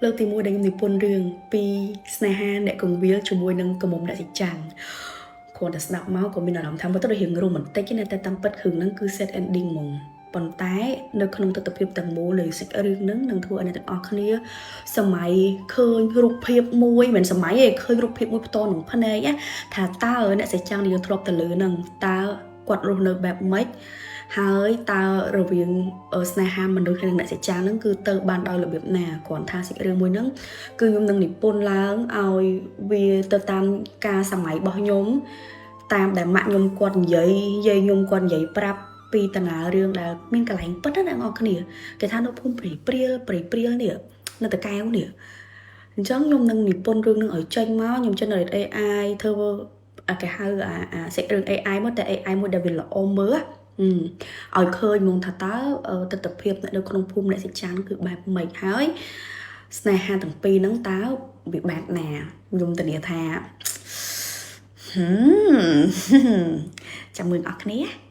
លើកទី1ដែលខ្ញុំនិពន្ធរឿងពីស្នេហាអ្នកកងវិលជាមួយនឹងកមុំអ្នកសិចាំងគ្រាន់តែស្ដាប់មកក៏មានអារម្មណ៍ថាមើលទៅដូចរៀងរ៉ូមែនទិកណាតែតាមពិតគ្រឿងហ្នឹងគឺ set ending ហ្មងប៉ុន្តែនៅក្នុងទស្សនវិជ្ជាទាំងមូលនៃសាច់រឿងហ្នឹងនឹងធ្វើឲ្យអ្នកទាំងអស់គ្នាសម័យឃើញរូបភាពមួយមិនសម័យទេឃើញរូបភាពមួយផ្ទាល់នឹងភ្នែកណាថាតើអ្នកសិចាំងដែលយើងធ្លាប់ទៅលើហ្នឹងតើគាត់រស់នៅបែបម៉េចហើយតើរវាងស្នេហាមនុស្សនិងអ្នកសិច្ចាហ្នឹងគឺទៅបានដោយរបៀបណាគ្រាន់ថាសាច់រឿងមួយហ្នឹងគឺខ្ញុំនឹងនិពន្ធឡើងឲ្យវាទៅតាមការសម័យរបស់ខ្ញុំតាមដែលម៉ាក់ខ្ញុំគាត់និយាយយាយខ្ញុំគាត់និយាយប្រាប់ពីតាណារឿងដែលមានកន្លែងពិតណាអ្នកនរគ្នាគេថានៅភូមិព្រៃព្រាលព្រៃព្រាលនេះនៅតកែវនេះអញ្ចឹងខ្ញុំនឹងនិពន្ធរឿងនឹងឲ្យចេញមកខ្ញុំ generate AI ធ្វើអាគេហៅអាអាសាច់រឿង AI មកតែ AI មួយដែលវាល្អមើលឲ្យឃើញហ្មងថាតើទស្សនវិជ្ជានៅក្នុងភូមិអ្នកសិច្ចាគឺបែបម៉េចហើយស្នេហាទាំងពីរហ្នឹងតើវាបែបណាខ្ញុំធានាថាចាំមើលអស់គ្នា។